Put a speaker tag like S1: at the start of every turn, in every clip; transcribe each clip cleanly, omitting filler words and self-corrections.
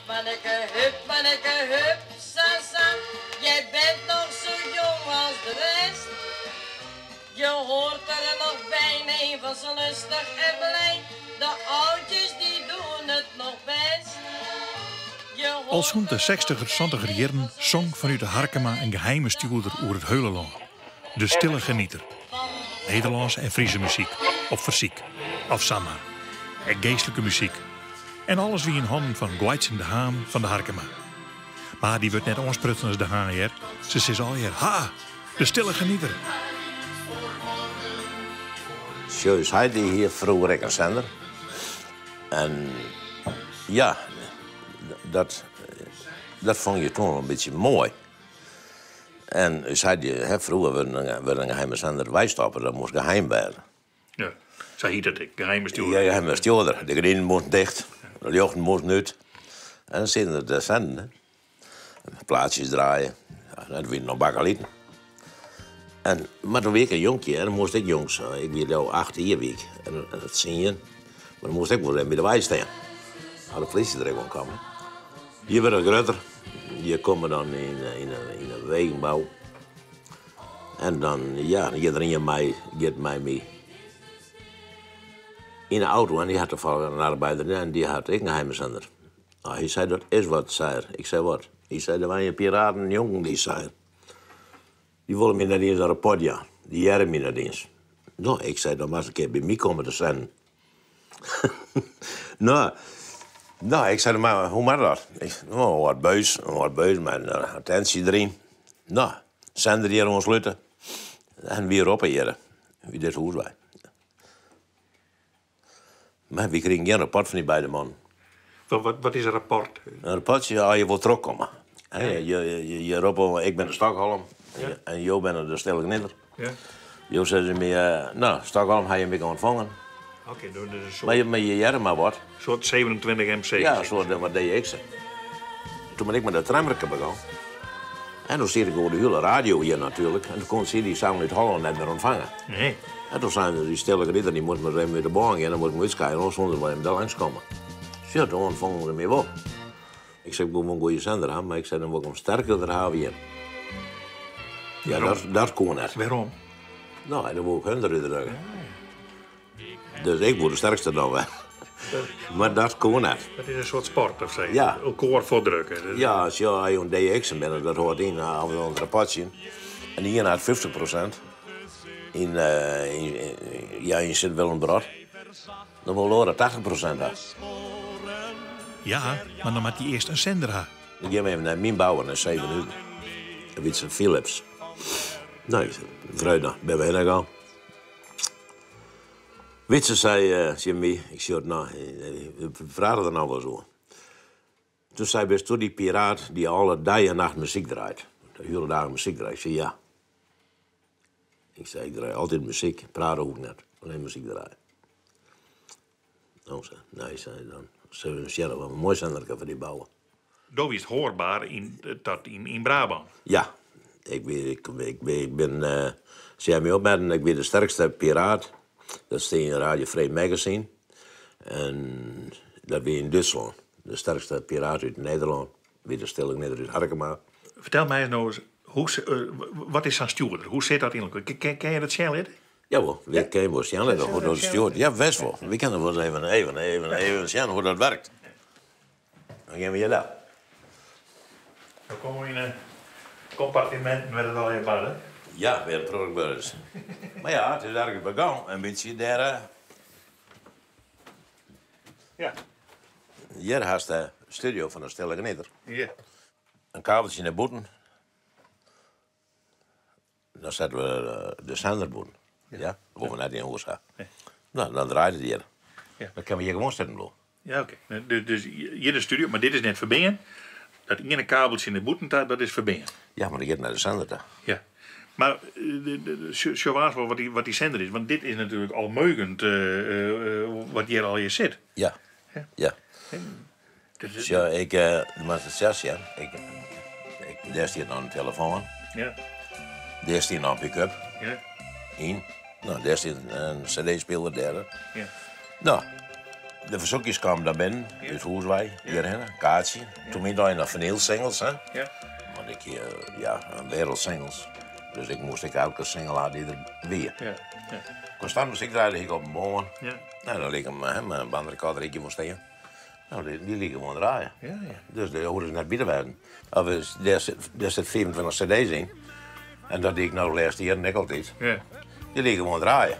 S1: Manneke hup, manneke hup, sa sa. Jij bent nog zo jong als de rest. Je hoort er nog bij, nee, van zo lustig en blij. De oudjes die doen het nog best. Je
S2: Al
S1: hoort
S2: sûnt de
S1: er nog
S2: sechstiger,
S1: bij,
S2: santiger jierren song fanút de Harkema in geheime stjoerder oer it heule lân. De Stille Genieter. Nederlânske en Fryske muzyk, op fersyk. Of samar. Ek geastlike muzyk. En alles wie yn hannen fan Gweitsen de Haan fan de Harkema. Mar dy wurdt net oansprutsen as De Haan, hear. Se sizze allegear, Ha, de Stille Genieter!
S3: Sjoch, hy die hie froeger ek in sender. En ja, dat fûn je toen al in bytsje moai. En sy die, hè, froeger wurdt in geheime sender weistoppe, dat moast geheim wêze.
S2: Ja, sa hiet it ek, geheime stjoerder.
S3: Ja, geheime stjoerder. De gerdinen moasten ticht, de ljochten moasten út. En dan sieten der te senden, hè. Plaatsjes draaie. Ja, dat wienen noch bakkelieten. En, mar doe wie ik in jonkje en dan moast ik jongs, ik wie doe 8 jier wie ik, en 10, mar dan moast ik wol even by de wei stean. As de polysje der ek oan kaam. Je wurde grutter, je komme dan yn de wegenbou. En dan, ja, dan giet der ien mei, giet mei my yn de auto en dy hat tafallich in arbeider en dy hat ek in geheime sender. Nou, hy sei, dat is wat, sei er. Ik sei, wat? Hy sei, der wenje piraten njonken dy, sei er. Dy wolle my net iens in rapport jaan. Dy hearre my net iens. No, ik sei, dan moatst in kear by my komme te senden. No, no, ik sei, mar hoe moat dat? Ik, no, in âld buis, in âld buis mei in attentsje deryn. No, sender hjir oanslute. En wy roppe hjir, út dit hûs wei. Mar wy krigen gjin rapport fan dy beide mannen.
S2: Wat is in rapport?
S3: In rapportsje as je wol trochkomme. Je roppe, ik bin de Stockholm en jo binne de Stille Gnitter. Jo sizze my, no, Stockholm, ha je my ûntfongen?
S2: Oké, dus in soart.
S3: Mar je hearre mar wat.
S2: In soart 27 MC.
S3: Ja, in soart wat DX. Toen bin ik mei de trammerke begûn. En toen siet ik oer de hiele radio hjir natuerlik. En toen kon sy dy sound út Hollân net mear ûntfange.
S2: Nee.
S3: En toen seinen se, dy Stille Gnitter, dy moat mar even út de bân gean, dan moat ik him útskeie, oars soene se wol even dêr langskomme. Sjoch, toen ûntfongen se my wol. Ik sei, ik wol wol in goede sender ha, mar ik sei, dan wol ik him sterker ha as jim. Ja, dat koe net.
S2: Wêrom?
S3: No, en dan woe ik hun derút drukke. Dus ik woe de sterkste dan wer. Mar dat koe net.
S2: Dat is in soart sport of sa?
S3: Ja.
S2: Elkoar fuortdrukke.
S3: Ja, sjoch, as je oan DX binne, dat hâldt yn af en in rapportsje. En de iene hat 50% yn, ja, yn Sint Willem-Brod. Dan wol de oare 80% ha.
S2: Ja, mar dan moat dy earst in sender ha.
S3: Dan gean we even nei myn bouwer nei Zevenhuizen. Dat wie in Philips. No, ik sei, Vreugde, binne we hinne gien. Witse sei tsjin my, ik sjoch it no, we prate der noch wolris oer. Toen sei, bisto dy piraat dy't alle dei en nacht muzyk draait? De hiele dagen muzyk draait? Ik sei, ja. Ik sei, ik draai altyd muzyk, prate hoech ik net, allinnich muzyk draaie. No, sei, nee, sei, dan sille we sjen oft we in moai senderke foar dy bouwe.
S2: Do wiest hoarber yn, dat yn Brabân?
S3: Ja, ik wie, ik, ik, ik bin, se hawwe my opmetten, ik wie de sterkste piraat. Dat stie yn Radio Free Magazine. En dat wie yn Dútslân. De sterkste piraat út Nederlân wie de Stille Gnitter út Harkema.
S2: Fertel my ris no ris, hoe, wat is sa'n stjoerder? Hoe sit dat yn elkoar? Kin je dat sjen litte?
S3: Jawol, wy kinne wol sjen litte hoe dat stjoert. Ja, bêst wol. Wy kinne wol even, even, even, even sjen hoe dat werkt. Dan gean we hjir del.
S2: Dan komme we yn 'e kompartiminten wêr't it allegear bart, hè?
S3: Ja, wêr't it produkt bard is. Mar ja, it is ergens begûn in bytsje dêr.
S2: Ja.
S3: Hjir hast de studio fan de Stille Gnitter.
S2: Ja.
S3: In kabeltsje nei bûten. Dan sette we de sender bûten. Ja, dat wolle we net yn hûs ha. No, dan draait it hjir. Dan kinne we hjir gewoan sitten bliuwe.
S2: Ja, oké. Dus hjir de studio, mar dit is net ferbean. Dat iene kabeltsje nei bûten ta, dat is ferbean.
S3: Ja, mar dat giet nei de sender ta.
S2: Ja. Mar sjoch aanst wol wat dy sender is, want dit is natuerlik almeugend wat hjir allegear sit.
S3: Ja, ja. Sjoch, ik moat it sels sjen. Dêr stiet noch in telefoan.
S2: Ja.
S3: Dêr stiet noch in pick-up.
S2: Ja.
S3: Yn. No, dêr stiet in cd-spiler dêr.
S2: Ja.
S3: No. De fersoekjes kamen dan binnen, út hûs wei, hjirhinne, kaartsje. Toen wie it noch finylsingles, hè. Want ik hie, ja, in wereld singles. Dus ik moast ek elke single ha dy't der wie. Konstant muzyk draaide ik op in bân. Nou, dan like him, hè, mei in bandrekorder ik wol stean. Nou, dy like gewoan draaien. Dus dêr hoegde ik net by te wêzen. Of is, dêr sit 25 cd's yn. En dat die ik no de lêste jierren ek altyd. Dy like gewoan draaien.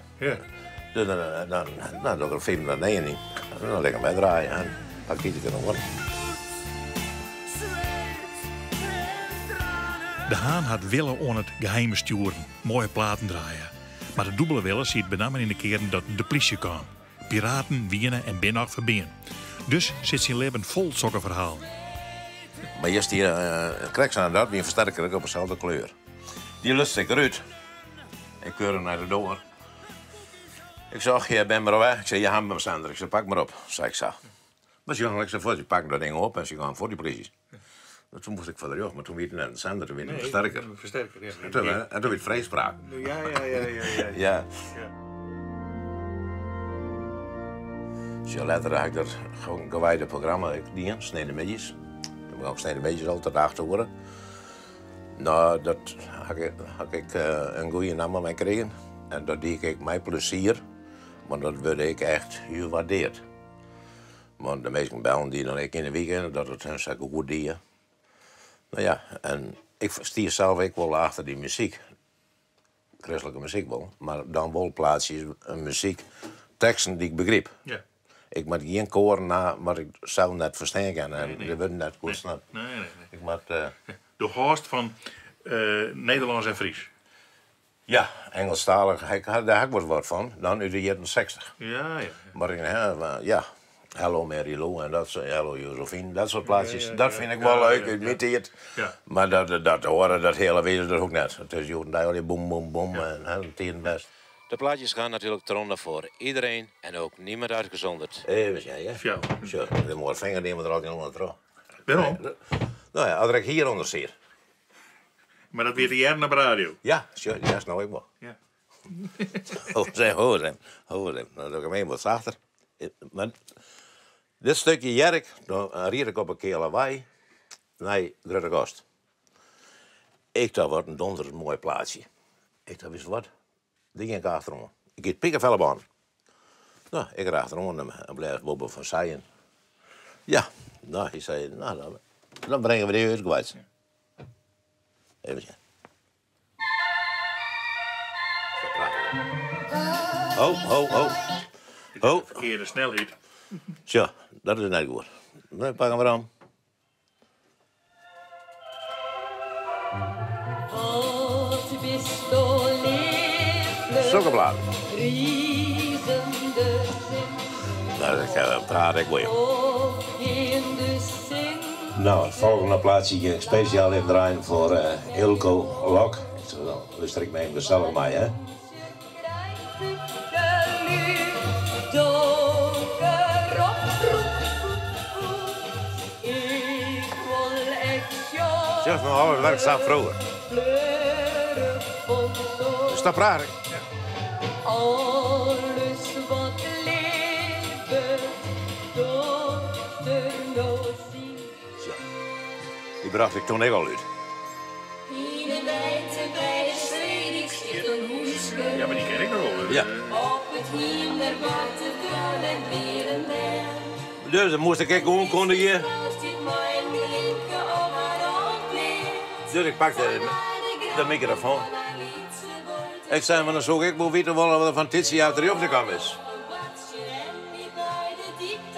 S3: Dus dan, dan, dan doch ik er 25 nijen yn. En dan lit ik him wer draaien. En pak ik iedere kear oan.
S2: De Haan hat wille oan it geheime stjoeren, moaie platen draaie. Mar de dûbele wille siet benammen yn de kearen dat de plysje kaam. Piraten wiene en binne noch ferbean. Dus sit syn libben fol sokke ferhalen.
S3: Mar hjir stie krekt sa dat wie in fersterker ek op deselde kleur. Dy luts ik derút. Ik keurde nei de doar. Ik sei, och, hjir ben mar weg. Ik sei, je ha hem, Ik sei, pak mar op, sei ik sa. Mar se gongen sa fuort, se pakken dat ding op en se gongen fuort dy plysjes. Toen moast ik foar de rjocht, mar toen wie it net in sender, toen wie it in fersterker.
S2: Een fersterker, ja.
S3: En toen wie it frijspraak.
S2: Ja.
S3: Ja. Sjoch, letter ha ik dat gewoon gewijde programma dien, Sneintemiddeis. Toen begon ik sneintemiddeis al tot 8 oere. Nou, dat ha ik in goede namme mei krigen. En dat die ik mei plezier, want dat wurd ik echt hiel waardeard. Want de minsken bellen dy dan ek yn de wike dat it hun sa goed die. No ja, en ik stie sels ek wol achter dy muzyk. Kristlike muzyk wol, mar dan wol plaatsjes muzyk, teksten dy't ik begryp. Ik moat gjin koaren ha wat ik sels net ferstean kin en de wurden net goed snap.
S2: Nee.
S3: Ik moat.
S2: Do hâldst fan Nederlânsk en Frysk?
S3: Ja, Ingelsktalich, dêr ha ik wol wat fan, dan út de jierren 60.
S2: Ja.
S3: Mar ja, Hello Mary Lou en dat, Hello Josephine, dat soart plaatsjes, dat fyn ik wol leuk út myn tiid. Mar dat oare, dat hiele wezen, dat hoecht net. It is hjoed-en-dei allegear boem, boem, boem en tiden best.
S4: De plaatjes gaan natuurlijk eronder voor iedereen en ook niemand uitgezonderd.
S3: Even sjen, ja.
S2: Ja.
S3: Sjoch, de moaie finger neame der altyd ûnder troch.
S2: Wêrom?
S3: No ja, as ik hjir ûnder siet.
S2: Mar dat wie te hearren op radio?
S3: Ja, sjoch, ja, no ek wol. Ho, ho, ho, dan doch ik him even wat sachter. Mar dit stukje hear ik, dan ried ik op 'e Kealewei nei Gruttegast. Ik tocht, wat in donders moai plaatsje. Ik tocht, witst wat, dêr gean ik achteroan. Ik gie it pikefelle baan. No, ik er achteroan en bleef Wobbe van Seijen. Ja, no, hy sei, no, dan bringe we dy út kwyt. Even sjen. Ho, ho, ho. Ho.
S2: Ferkearde snelheid.
S3: Sjoch, dat is net goed. Dan pakke we werom.
S1: Wat bisto leaflik,
S3: Sokke platen.
S1: rizende zin.
S3: Nou, dat praat ik wol.
S1: Ook in de zin.
S3: Nou, het volgende plaatsje ging ik spesjaal even draaien foar Eelco Lok. Ik sei, nou, luister ik mee gesellich mei, hè? Sjoch no, alles werkt sa froeger. Dus dat praat ik.
S1: Alles wat leeft, docht er no zien.
S3: Zo. Die bracht ik toen ek al út.
S1: In de wijdte bij de Zwedik ligt een hoeske.
S2: Ja, mar dy ken ik noch wol.
S3: Ja.
S1: Op it hiem der bart it grut en blearen bern.
S3: Dus dan moast ik ek oankundigje. Dus ik pakte de microfoon. Ik sei, mar dan soe ik wol witte wolle wat der fan Tytsje Hartrjochte kaam is.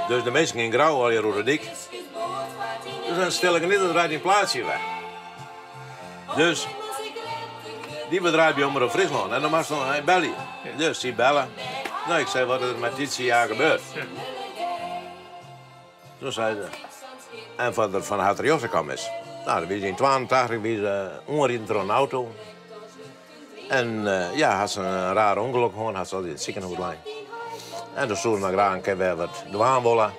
S3: Dus de minsken yn Grou allegear oer de dyk. Dus dan stil ik net it draait yn plaatsje wer. Dus dy bedraait by Omrop Fryslân en dan moatst dan belje. Dus sy belle. No, ik sei wat is der mei Tytsje gebeurd. Toen sei se, en wat der fan Hartrjochte kaam is. No, dat wie se yn 82 wie se oanriden troch in auto. En ja, hat se in raar ûngelok hân, hat se altyd yn it sikehûs lein. En toen soe se noch graach in kear wer wat dwaan wolle.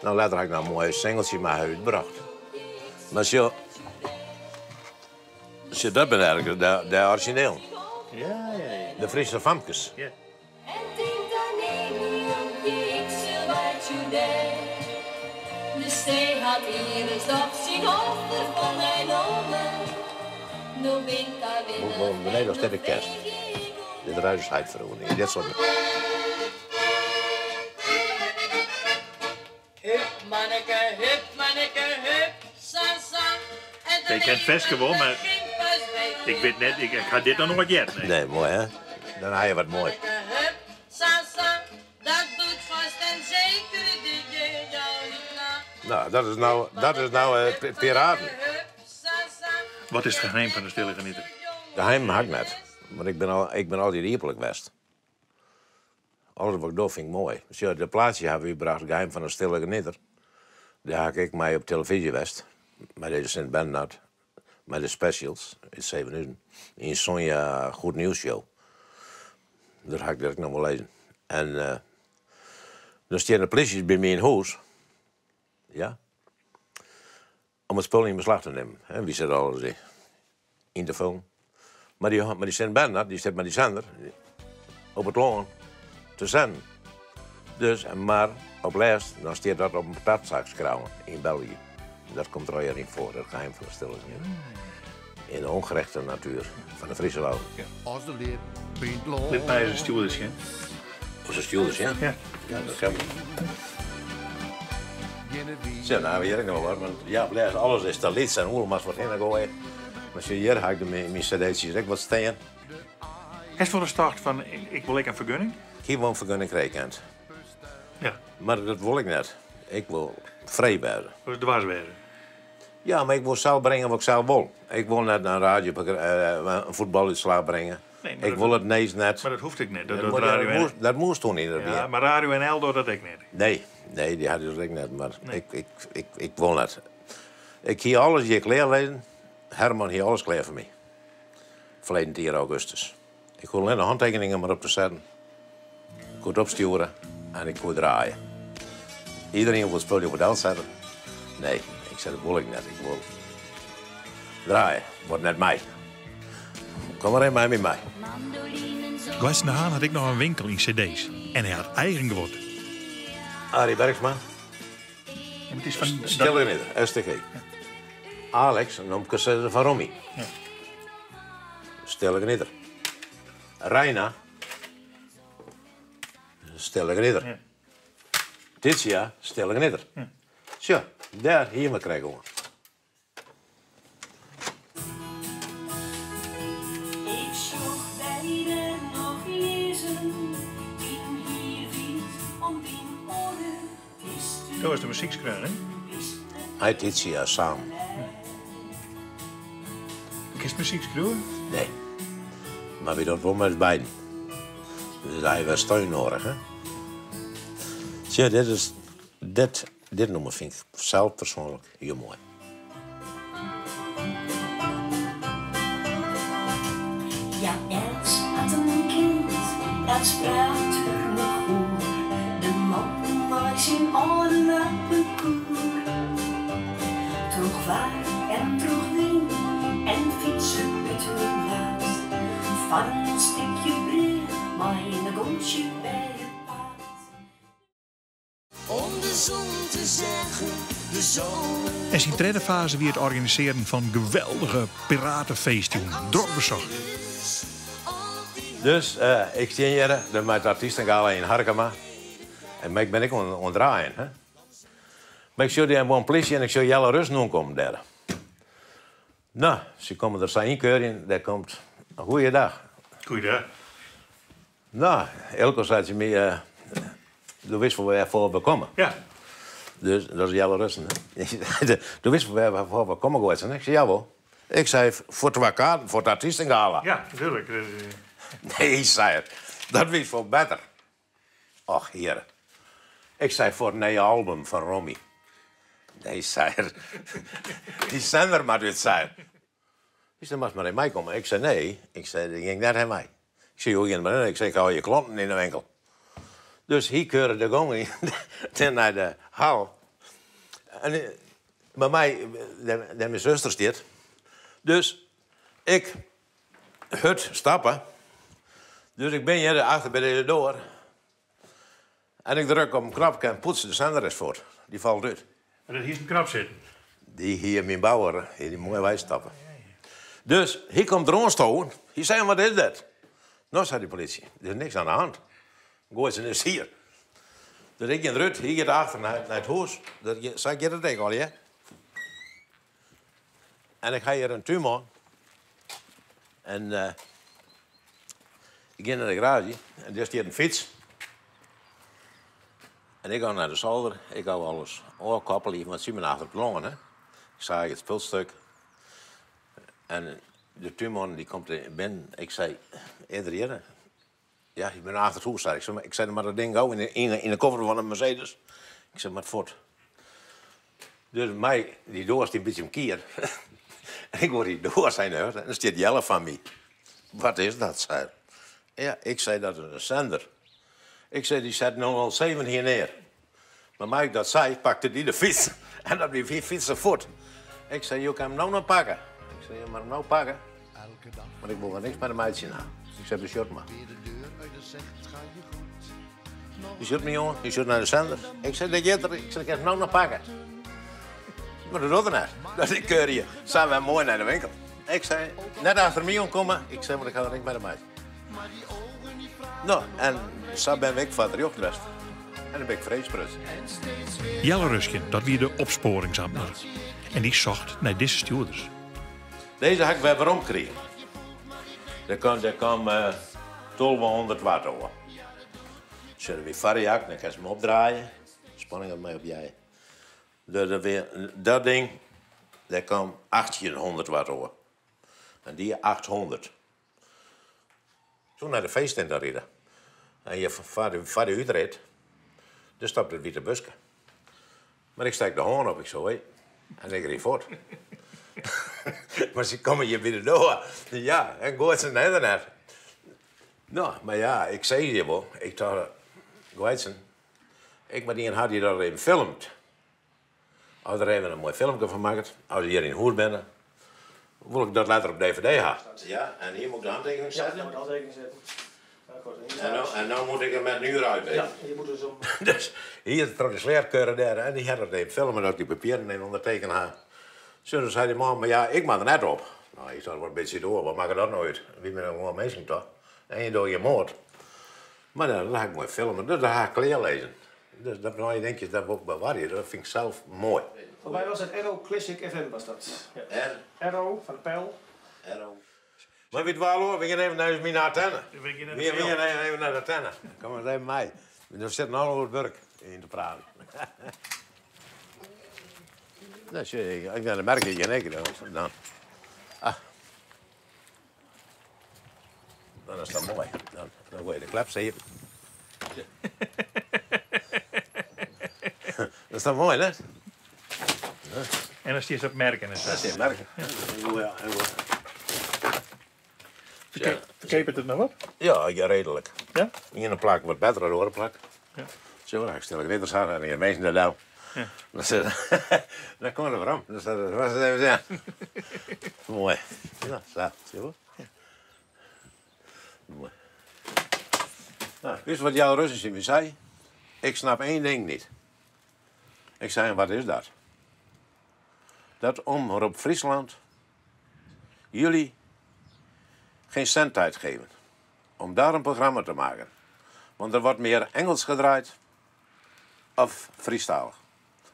S3: No, letter ha ik noch in moai singeltsje mei har útbrocht. Mar sjoch, sjoch, dat binne eigentlik de orizjinelen.
S2: Ja.
S3: De Fryske famkes.
S2: Ja.
S1: En tink dan even om je, ik sil wat je
S5: Stee hat ienris dochs syn offer fan my nommen. No bin 'k allinnich
S3: Beneden als dit de kerst. Dit ruisheid verhoening. Dit soort.
S1: Hup manneke, hup manneke, hup, sa sa. En
S2: Ik ken it ferske wol, mar ik wit net, ik ha dit noch noait heard. Nee.
S3: Nee, moai hè? Dan ha je wat moai.
S1: Hup, sa sa, dat doet vast en zeker de DJ jou niet na.
S3: Nou, dat is nou piraten.
S1: Hup, sa sa.
S2: Wat is it geheim fan de Stille Genieter?
S3: Geheim ha ik net. Want ik bin altyd iepenlik west. Alles wat ik doch fyn ik moai. Sjoch, de plaatsje hawwe wy brocht, Geheim fan de Stille Genieter. Dêr ha ik mei op televyzje west. Mei dizze Sint Bernard. Mei de specials yn Zevenhuizen. Yn Sonja Goed Nieuws Show. Dêr ha ik dat noch wol lêzen. En dan steane de polysjes by my yn hûs. Ja. Om it spul yn beslach te nimmen. En wy sitte alles yn te foljen. Mar dy Sint Bernard, dy sit mei dy sender op it lân te senden. Dus, mar op lêst, dan stiet dat op in patatsak skreaun yn België. Dat komt der al yn foar, it geheim fan de Stille Genieter. In de ongerechte natuer fan de Friese Wouden.
S6: As de ljip
S2: Lit my ris in stjoerder sjen.
S3: Of de stjoerders, ja?
S2: Ja.
S3: Ja, dat kan. Sa, nou, hjir ek noch wat, want ja, op lêst, alles is te lyts en oeral moatst wat hinne goaie. Mar sjoch, hjir ha ik myn cd'tsjes ek wat stean.
S2: Hast wolris tocht fan, ik wol ek in fergunning?
S3: Ik hie wol in fergunning krije kind.
S2: Ja.
S3: Mar dat wol ik net. Ik wol frij wêze.
S2: Dat is dwers wêze.
S3: Ja, mar ik wol sels bringe wat ik sels wol. Ik wol net nei in radio in fuotbalútslach bringe.
S2: Nee,
S3: Ik wol it nijs net.
S2: Mar dat hoecht ek net. Dat,
S3: Dat,
S2: dat
S3: dat,
S2: Radio NL
S3: dat moast toen yn it
S2: Ja, mar Radio NL docht dat ek net.
S3: Nee, nee, dy hat dus ek net. Mar
S2: Nee.
S3: ik wol net. Ik hie alles hjir klearlizzen. Herman hie alles klear foar my. Ferleden jier augustus. Ik koe allinne de hantekeningen mar op te setten. Ik koe it opstjoere en ik koe draaie. Iderien wol it spul op it sette. Nee, ik sei dat wol ik net. Ik wol draaie. Wurdt net my. Kom mar even mei my mei.
S2: Goaitsen de Haan hat ek noch in winkel yn cd's. En hy hat eigen guod.
S3: Arie Bergsma.
S2: Ja, it is fan
S3: Stille Genieter, STG. Alex, in omkesizzer fan Romy.
S2: Ja.
S3: Stille Genieter. Reina. Stille Genieter.
S2: Ja.
S3: Titia, Stille Genieter.
S2: Ja.
S3: Sa, dêr hier we krekt oan.
S5: Ik sjoch beide noch lizzen, dyn hier wyt om dyn oare.
S2: Dat is de muzyk skreaun, hè?
S3: Hy Titia samen.
S2: Kinst muzyk skriuwe?
S3: Nee. Mar wy dogge it wol mei ús beiden. Dus hy hat steun nedich, hè? Sjoch, dit is, dit nûmer fyn ik sels persoanlik hiel moai.
S5: Ja, elts hat in kind, elts praat der noch oer. De man mei syn âlde lappekoer. Troch waar en troch wyn en fytse út it laad. Fan in stikje brea mei in gontsje by it paad.
S7: Om de zon te zeggen, de zomer.
S2: En syn tredde fase wie it organisearjen fan geweldige piratenfeesten. Drok besocht.
S3: Dus ik stean hjir mei it artystengala yn Harkema. En ik bin ek oan it draaien. Hè? Mar ik sjoch dêr in polysje en ik sjoch Jelle Russen oankommen dêr. Nou, se komme der sa ynkeurjen, dêr komt in goeiedag.
S2: Goeiedag.
S3: Nou, Elko sei tsjin my, do witst wol wêrfoar we komme.
S2: Ja.
S3: Dus dat is Jelle Russen. Hè? Do witst wol wêrfoar we komme, Goetsen. Ik sei, jawol. Ik sei, foar twa kaarten, foar it artystengala.
S2: Ja, natuerlik.
S3: Nee, sei er. Dat wie foar better. Och, heare. Ik sei, foar it nije album fan Romy. Nee, sei er. Dy sender moat út, sei er. Ik sei, moatst mar even meikomme. Ik sei, nee. Ik sei, dy gean ik net mei. Ik sei, hoe gean mar Ik sei, ik hou je klanten yn de winkel. Dus hy keurde de gong yn nei de hal. En by my, dêr myn suster stiet. Dus ik hurd stappe. Dus ik bin hjir achter by dizze doar. En ik druk op in knopke en poets, de sender is fuort. Dy falt út.
S2: En dat hiest him krap sitten?
S3: Dy hie myn bouwer, hie dy moai weistappen. Dus hy komt deroan stowen. Hy sei, wat is dat? No, sei de politie, der is niks aan de hand. Goaitsen is hier. Dus ik gean derút, hy giet achter nei it hûs. Dat, sa giet it ek allegear. En ik ha hjir in túnman. En uh, ik gean nei de garaazje en dêr stiet in fyts. En ik ga nei de solder, ik hou alles ôfkoppelje, want sy binne achter it lân, hè. Ik saag it spul stuk. En de túnman dy komt binnen. Ik sei, is der hjir? Ja, ik bin achter it hûs, sei ik. Ik sei, dan moat dat ding gau yn de koffer fan de Mercedes. Ik sei, moat fuort. Dus my, dy doar stiet in bytsje omkeard. En ik hoor dy doar sein en dan stiet Jelle foar my. Wat is dat, sei er. Ja, ik sei, dat is in sender. Ik sei, dy set 007 hier near. Mar mei ik dat sei, pakte dy de fyts en dat wie wy fytsen fuort. Ik sei, jo kinne him no noch pakke. Ik sei, jo moatte him no pakke, want ik wol wer niks mei te meitsjen ha. Ik sei, besjoch mar. Dy sjocht my oan, dy sjocht nei de sender. Ik sei, dêr giet er. Ik sei, ik kin him no noch pakke. Mar dat docht er net. Dat ik keur je sa wer moai nei de winkel. Ik sei, net achter my oan komme. Ik sei, want ik ha der niks mei te meitsjen. No, en sa bin ik foar it rjocht west. En dan bin ik frijsprutsen.
S2: Jelle Russchen, dat wie de opspoaringsamtner. En dy socht nei dizze stjoerders.
S3: Dizze ha ik wer werom krigen. Der kaam, der kaam uh, 1200 watt oan. Sille wy variac, dan kinst him opdraaie. Spanning op my op jij. Dat ding, dêr kaam 1800 watt oan. En dy 800. Toen nei de feesttinte ride. En je foar de útrit, dêr stopt it wite buske. Mar ik stek de hân op, ik sei hoi. En ik ried fuort. Mar se komme hjir by de doar. Ja, en Goaitsen is der net. No, mar ja, ik sei je wol. Ik tocht, Goaitsen, ik moat ien ha dy't dat even filmt. As der even in moai filmke fan makket, as we hjir yn hûs binne, wol ik dat letter op dvd ha. Ja, en hier moet ik de handtekening zetten?
S6: Ja, je moet de handtekening zetten.
S3: En nou, en nou moet ik hem met een uur uit.
S6: Ja, je moet dus om...
S3: Dus hier troch de sleatkeurer dêr en dy hat dat even filme dat ik dy papieren even ûndertekene ha. Zo, dan sei dy man, mar ja, ik moat der net op. No, ik sei, wat bytsje doar, wat makket dat no út? Wy binne gewoan minsken toch? En je dogge je moard. Mar dan ha ik moai filme, dus dat ha ik klearlizzen. Dus dat no je dinkjes, dat wol ik bewarje, dat fyn ik sels moai.
S6: Foar my was it Arrow Classic FM was dat.
S3: Ja.
S6: Arrow fan de pijl.
S3: Arrow. Mar wy dwale ôf, we gean even nei myn antenne.
S2: We gean
S3: We gean even nei de antenne. Kom ris even mei. We sitte no oer it wurk yn te praten. No, sjoch, ik dan merk ik gjin ik dan. Ah. Dan is dat moai. Dan, dan gooi je de klep iepen. Dat is dan moai, hè?
S2: En dan stiet op merken en sa.
S3: Dat stiet merken. Ja, ja.
S2: Ferkeapet it noch wat?
S3: Ja, ja, reedlik.
S2: Ja?
S3: Ien plak wat better dan de oare plak.
S2: Ja.
S3: Zo, dan stel ik ridders aan en de mensen daar nou.
S2: Ja.
S3: Dan, zit, dan kom ik er werom. Dan staat het, was het even ja. Moai. Ja, sa, zie je wel?
S2: Ja.
S3: Moai. Nou, wist wat Jelle Russchen tsjin my sei? Ik snap één ding niet. Ik sei, wat is dat? Dat Omrop Friesland jullie geen zendtijd geven om daar een programma te maken. Want er wordt meer Engels gedraaid of Frysktalich.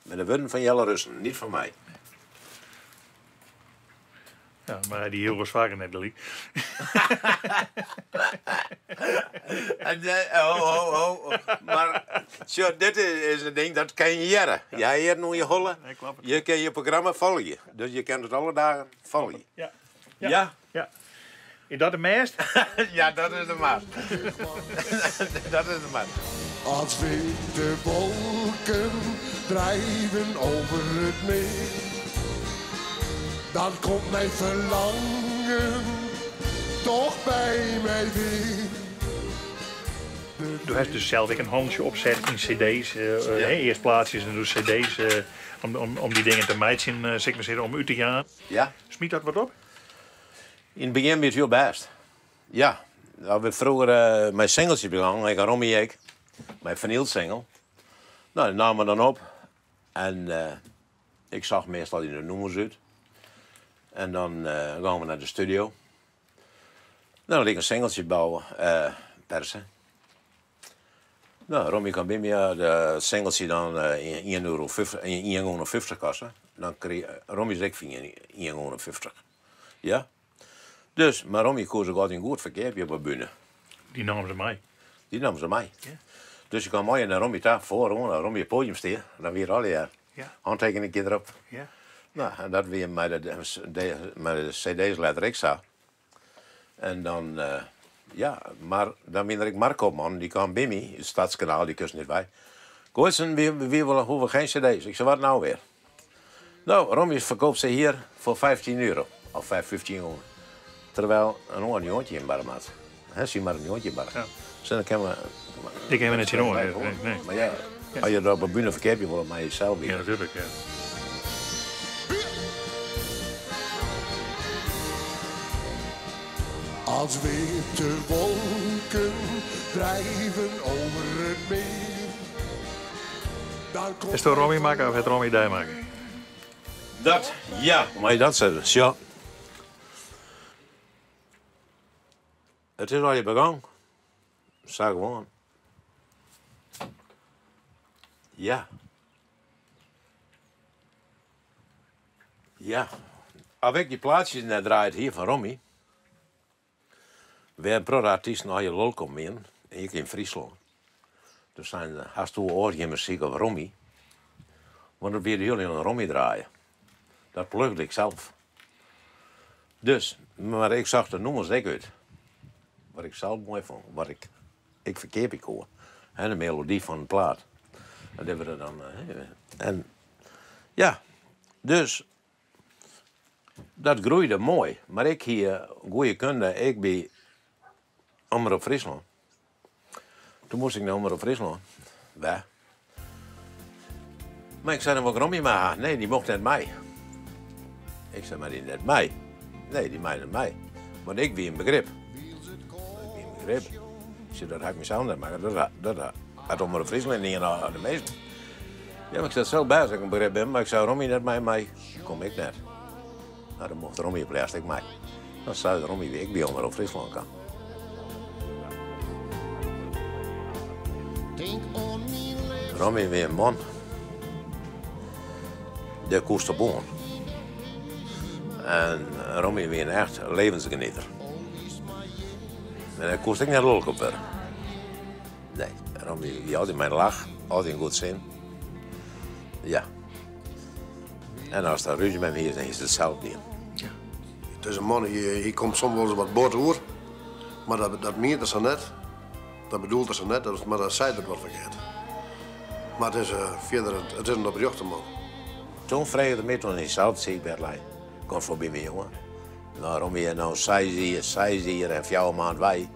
S3: Met de wurden fan Jelle Russchen, niet fan my.
S2: Ja, mar dy hiel faker net gelyk.
S3: Ho, ho, ho. Mar sjoch, dit is in ding dat kin je hearre. Jij heart oan je holle. Je kin je programma folgje. Dus je kin it alle dagen folgje.
S2: Ja.
S3: Ja?
S2: Ja. Is dat de mêst?
S3: Ja, dat is de mast. Dat is de mast.
S8: Als witte wolken drijven over het meer. Dan komt mijn verlangen toch bij mij weer.
S2: Do hast dus sels ek in hantsje opset yn cd's.
S3: Ja.
S2: Earst plaatsjes en doe cd's om dy dingen te meitsjen, sil ik mar sizze, om út te jaan.
S3: Ja.
S2: Smiet dat wat op?
S3: Yn it begjin wie it hiel bêst. Ja, dat we froeger mei singeltsjes begongen, ik en Rommie ek, mei finylsingel. No, dy namen we dan op en Ik socht meastal yn de nûmers út. En dan gongen we nei de studio. Dan liet ik in singeltsje bouwe, perse. No, Rommie kwam by my, de singeltsje dan ien euro ien gûne 50 koste. Dan krige Rommie ek foar ien gûne 50. Ja. Dus, mar Rommie koe se altyd goed ferkeapje op 'e bühne.
S2: Dy naam se mei?
S3: Dy naam se mei. Ja. Dus ik kwam mei nei Rommie ta, foaroan, as Rommie op it podium stie, dan wie er allegear.
S2: Ja.
S3: Hantekening derop.
S2: Ja.
S3: No, en dat wie mei de, mei de cd's letter ek sa. En dan, ja, mar dan wie der ek Marco-man, dy kaam by my, it Stadskanaal, dy kusten net wei. Gooitzen, wy wolle hoege geen cd's. Ik sei, wat nou weer? Nou, Rommie verkoopt ze hier voor 15 euro. Of 15 euro. Terwijl in oar in njoggentjin barre moat. Hè, sy mar in njoggentjin barre.
S2: Ja.
S3: Dus dan kinne we...
S2: Ik ha net tsjin oan. Nee, nee.
S3: Mar ja, as je dat op 'e bühne ferkeapje wolle, moatte je sels witte.
S2: Ja, natuerlik, ja.
S8: Als witte wolken drijven over het meer. Daar komt
S2: Is it Rommie makke of hat Rommie dy makke?
S3: Dat, ja, mei je dat sizze. Sjoch. It is allegear begûn. Sa gewoan. Ja. Ja. As ik dy plaatsjes net draaid hie fan Rommie, wêr in protte artysten allegear lulk om wienen, ek yn Fryslân. Doe seinen se, hasto oars gjin muzyk as Rommie? Want dat wie de hiele jûn Rommie draaie. Dat plugde ik sels. Dus, mar ik socht de nûmers ek út. Wat ik sels moai fûn, wat ik ek ferkeapje koe. En de melody fan de plaat. En dit wurde dan. En ja, dus dat groeide moai. Mar ik hie goede kunde ek by Omrop Fryslân. Toen moast ik nei Omrop Fryslân. Wer. Mar ik sei dan wol ik Rommie mei ha. Nee, dy mocht net mei. Ik sei, mar dy net mei. Nee, dy mei net mei. Want ik wie in begrip. Ik wie in begrip. Ik sei, dat ha ik mysels net makke. Dat, dat hat Omrop Fryslân dien oan de minsken. Ja, mar ik sei, sil bêst dat ik in begrip bin, mar ik sei, Rommie net mei my, kom ik net. No, dan mocht Rommie op lêst ek mei. Dan sei Rommie wie ek by Omrop Fryslân kaam. Rommie wie in man. Dêr koest op oan. En Rommie wie in echt levensgenieter. En dêr koest ek net lulk op wurde. Nee, Rommie wie altyd mei in lach, altyd in goed sin. Ja. En ast dan rúzje mei him hiest, dan hiest it sels dien.
S2: Ja.
S9: It is in man, hy komt soms wolris wat bot oer, mar dat, dat mient er sa net. Dat bedoelt er sa net, mar dat seit er wat ferkeard. Mar it is eh, fierder, it is in oprjochte man.
S3: Toen frege er my toen hy sels siikbêd lei, kom foarby my jonge. No, Rommie no seis jier, seis jier en fjouwer maand wei.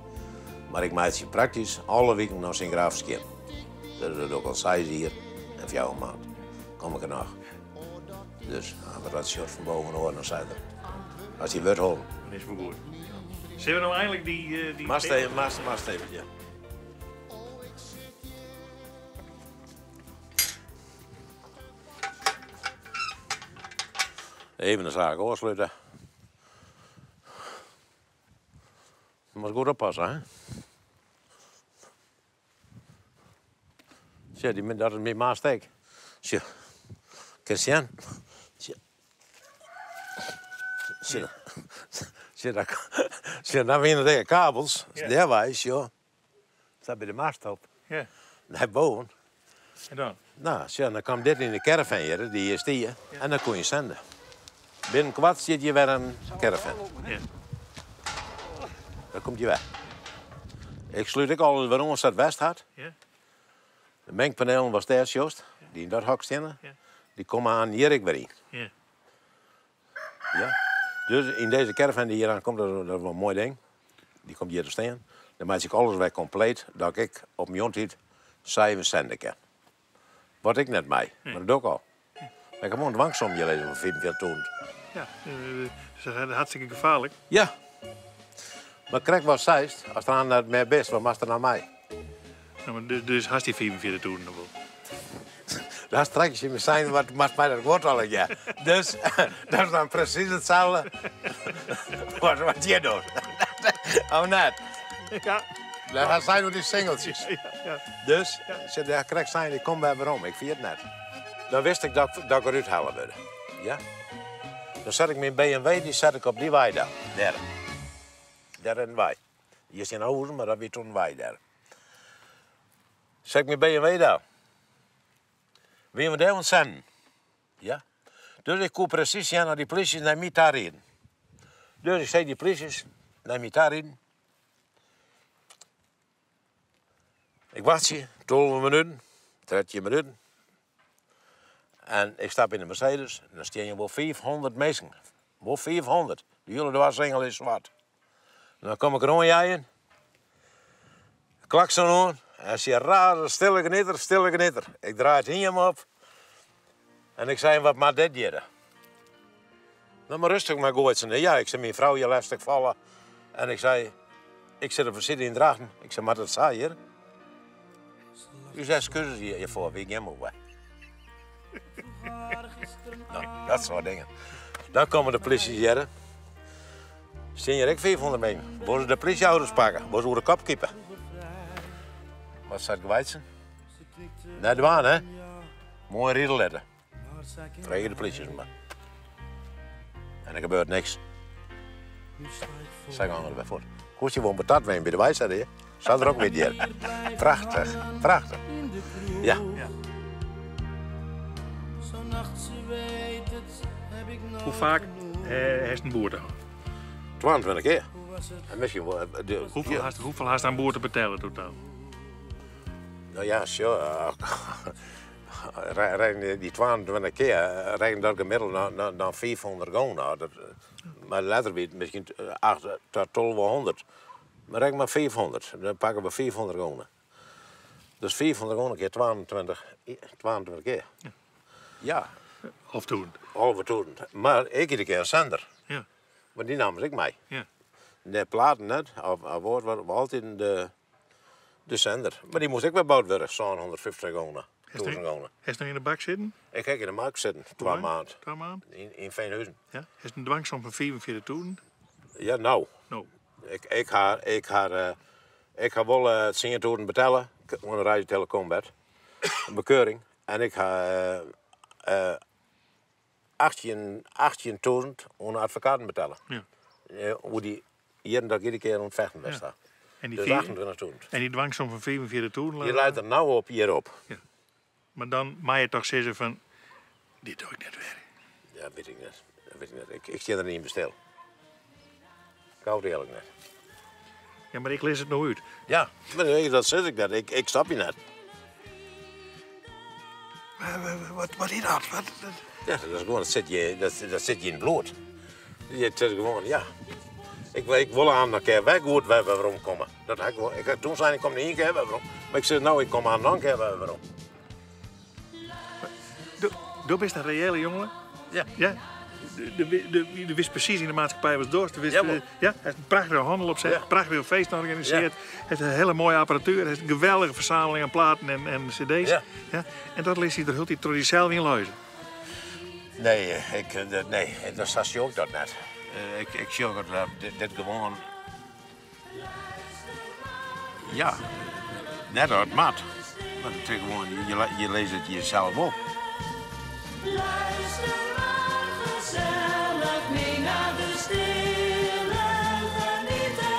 S3: Mar ik meitsje praktysk alle wiken noch syn graf skjin. Dat is ook al seis jier en fjouwer maand. Kom ik er noch. Dus wat dat sjocht fan boven oan, dan sei er, as hy wurdt holden.
S2: Dan is it wol goed. Sille we no einlik dy... Eh, dy
S3: Moatst even, moatst, moatst even, ja. Even de saak ôfslute. Moatst goed oppasse, hè? Sjoch, dy, dat is myn mast ek. Sjoch, kinst sjen? Sjoch. Sjoch, sjoch, dat, sjoch, dan wiene der kabels.
S2: Ja.
S3: Dêrwei, sjoch. Sa by de mast op.
S2: Ja.
S3: Nei boven.
S2: En dan?
S3: No, sjoch, dan kwam dit yn de caravan hjir, dy't hjir stie, en dan koe je sende. Binnenkoart stiet hjir wer in caravan.
S2: Ja.
S3: Dan komt hy wer. Ik slút ek alles wer oan sa't west hat.
S2: Ja.
S3: De mengpanelen watst dêr sjochst, dy't yn dat hok steane,
S2: Ja.
S3: dy komme aan hjir ek wer yn.
S2: Ja.
S3: Ja. Dus yn dizze caravan dy't hjir aan komt, dat is wol in moai ding. Dy komt hjir te stean. Dan meitsje ik alles wer kompleet, dat ik op myn tiid seven sende kin. Wat ik net mei, mar dat doch ik al. Ik ha gewoan dwangsom hjir lizzen fan 45.000.
S2: Ja, dat is hartstikke gefaarlik.
S3: Ja. Mar krekt wat seist, ast der net mear bist, wat moatst der dan mei?
S2: No, mar dus, dus hast dy 45.000 noch wol?
S3: Daar straks je me zijn, wat maakt mij dat woord al ja. Dus dat is dan precies hetzelfde wat je doet. Oh, net.
S2: Ja.
S3: Dat zijn ook die singeltjes.
S2: Ja, ja.
S3: Dus, ze daar krijg zijn, ik kom bij waarom, ik vier het net. Dan wist ik dat ik eruit halen wilde. Ja? Dan zet ik mijn BMW, die zet ik op die wei daar. Daar. Daar in de wei. Hier zijn huizen, maar dat wie toen een wei daar. Zet ik mijn BMW daar. Wie we daar ontzenden. Ja? Dus ik kon precies zien naar die politie naar mij daar rijden. Dus ik zei die politie naar mij daar rijden. Ik wacht je, 12 minuten, 13 minuten. En ik stap in de Mercedes en dan staan je wel 500 mensen. Wel 500. De hele dwarsengel is zwart. En dan kom ik rondrijden. Klakson aan. En ze razen, stille knitter, stille knitter. Ik draai het in hem op. En ik zei, wat maakt dit hier? Nou, maar rustig maar goed. Ja, ik zei, mijn vrouw je lastig vallen. En ik zei, ik zit op een zitting in Drachten. Ik zei, maar dat zei hier. U zei excuses hiervoor, wie ik helemaal weg. Nou, dat soort dingen. Dan komen de politie hier. Zijn hier ook 500 mee. Worden de politieauto's pakken, worden ze over de kop kiepen. Wat staat gewijzen? Net waar, hè? Mooi riedeletten. Vregen de politie maar. En er gebeurt niks. Zij gaan er bij voort. Koest je gewoon patat bij de wijsheid, hè? Staat er ook weer hier. Prachtig, prachtig. Ja.
S2: Hoe vaak heeft een boer dan?
S3: 22 keer. En misschien wel,
S2: Hoeveel haast aan boer te betalen totaal?
S3: Nou ja, sure. Die 22 keer rijden dat gemiddeld naar 500 gong. Nou, dat, maar later weer misschien 8 tot 1200. Maar reken maar 500. Dan pakken we 400 gong. Dus 400 gong keer 22 keer. Ja. Ja.
S2: Half toerend.
S3: Halve toerend. Maar ik iedere keer een zender.
S2: Ja.
S3: Maar die namen ik mee.
S2: Ja.
S3: De platen net, of woord, was altijd de zender. Maar die moest ik weer bouwd worden, zo'n 150 gong.
S2: Heeft nog in de bak zitten?
S3: Ik heb in de markt zitten, 2 maanden.
S2: 2 maanden?
S3: In Veenhuizen.
S2: Ja. Is een dwangsom van 44 toeren?
S3: Ja, nou.
S2: No.
S3: Ik ga wel 10 toeren betalen, onder de Radio Telecom-wet. Een bekeuring. En ik ga 18.000 onder advocaten betalen.
S2: Ja.
S3: Hoe die hier en dat iedere keer ontvechten was.
S2: Ja. En die
S3: dus 28.000.
S2: En die dwangsom van 44 toeren?
S3: Die leidt er nou op hierop.
S2: Ja. Maar dan mag je toch zeggen van, dit doe ik net weer.
S3: Ja, weet ik net. Dat weet ik net. Ik zit er niet in bestel. Ik hou het eerlijk net.
S2: Ja, maar ik lees het nou uit.
S3: Ja, maar dat zit ik net. Ik snap je net.
S2: Wat is dat? Wat?
S3: Ja, dat is gewoon, dat zit je in het bloed. Het is gewoon, ja. Ik wil aan een keer weg goed waar we waarom komen. Dat had ik wel. Ik had toen zei ik kom niet één keer waarom. Maar ik zei nou, ik kom aan een keer waarom.
S2: Du bent een reële jongen.
S3: Ja.
S2: Ja. De wist precies in de maatschappij was dorst. De wist,
S3: Ja, man.
S2: ja, hij heeft een prachtige handel op zich,
S3: Ja.
S2: een prachtige feest georganiseerd.
S3: Ja.
S2: Hij heeft een hele mooie apparatuur. Hij heeft een geweldige verzameling aan platen en cd's.
S3: Ja.
S2: Ja. En dat leest hij er heel die zelf in luizen.
S3: Nee, nee, dat zag je ook dat net. Ik zie ook dat dit gewoon... Ja, net uit mat. Maar het is gewoon, je leest het jezelf op.
S7: Luister maar gezellig mee naar de stille genieter.